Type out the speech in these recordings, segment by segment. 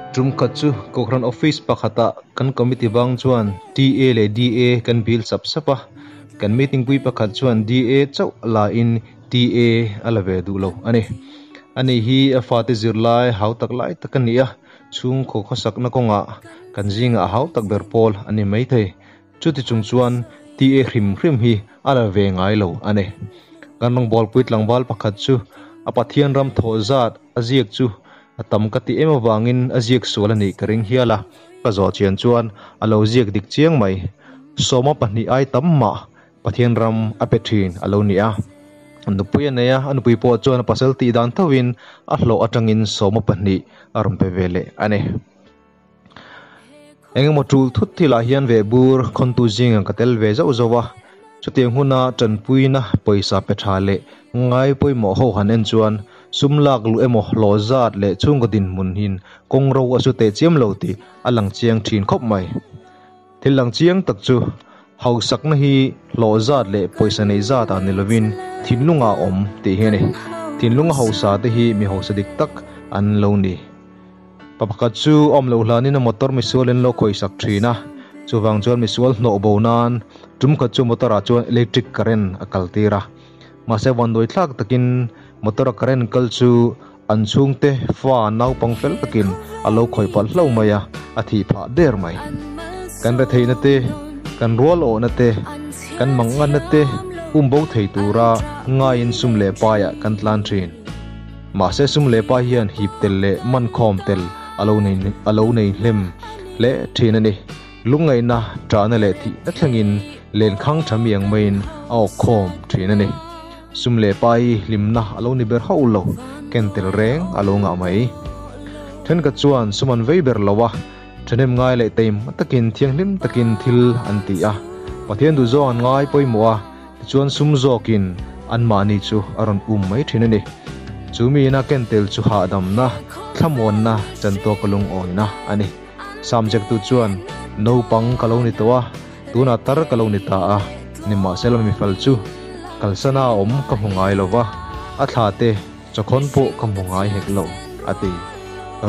Tum khat chu Kohhran Office pakhatah kan committee bang chuan TA leh DA kan bil sap sap a, kan meeting pui pakhat chuan DA chauh la in TA a la ve duh lo a ni. Ani hi a fate zirlai hau tak lai tak a ni a, chhungkaw khawsakna kawngah kan zingah a hau tak ber pawl a ni maithei. Chuti chung chuan TA hrim hrim hi a la ve ngai lo a ni. Kan rawngbawlpui tlangval pakhat chu a Pathian ram thawh zat a ziak chu a tam ka ti em avangin a ziak sual a nih ka ring hial a, ka zawh chian chuan a lo ziak dik chiang mai. Sawma pahnih ai tam mah Pathian ram a pe thin a lo ni a. Nupui a nei a, a nupui pawh chuan a pasal tih dan thovin a hlawh atangin sawma pahnih a rawn pe ve leh a ni. Engemaw tul thut thilah hian ve bur khawntu zingah ka tel ve zauh zauh a, chutiang huna tanpuina pawisa pe tha leh ngai pawimawh ho han en chuan sum lak luh emaw hlawh zat leh chhungkaw dinhmun hin kawng ro a su teh chiam lo tih a lang chiang thin khawp mai. Thil lang chiang tak chu hausakna hi hlawh zat leh pawisa neih zat ah ni lovin thinlungah a awm tih hi a ni. Thinlunga hausa te hi mi hausa dik tak an lo ni. Pa pakhat chu awm loh hlanin a motor misual in lo khawisak thin a, chuvang chuan misual hnawh bo nan tum khat chu motor ah chuan electric current a kal tir a. Mahse vanduai thlak takin motor a current kal chu an chhungte fa naupang fel takin a lo khawih palh hlo mai a, a thih phah der mai. Kan retheihna te, kan rual awhna te, kan manganna te um bo thei tura ngaiin sum leh paiah kan tlan thin. Mahse sum leh pa hian hip tel leh man khawm tel a lo nei a lo nei hlem hle thin a ni. Lungngaihna, ṭahna leh thihna thlengin lenkhang ṭha mi ang maiin a awk khawm thin a ni. Sum leh pa hi hlimna a lo ni ber hauh lo, ken tel reng a lo ngah mai. Thenkhat chuan sum an vei ber lo a, ṭhahnem ngai leh teim takin thianghlim takin thil an ti a, Pathian duhzawng an ngai pawimawh a, Tichuan sum zawkin anmahni chu a rawn um mai thin a ni. Chu miin a ken tel chu hahdamna, thlamuanna, chantawka lungawina a ni. Samzektu chuan, Naupang ka lo ni tawh a, tunah tar ka lo ni ta a, nimahsela mifel chu kalsana a awm ka hmu ngai lo va, a thla te chawkhawn pawh ka hmu ngai hek lo, a ti.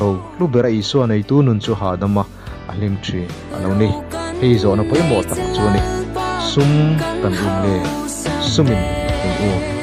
Ro hlu bera Isua neitu nun chu hahdam a. a hlim thin a lo ni. Hei zawhna pawimawh tak chu a ni. Sum kan um nge? Sumin min um.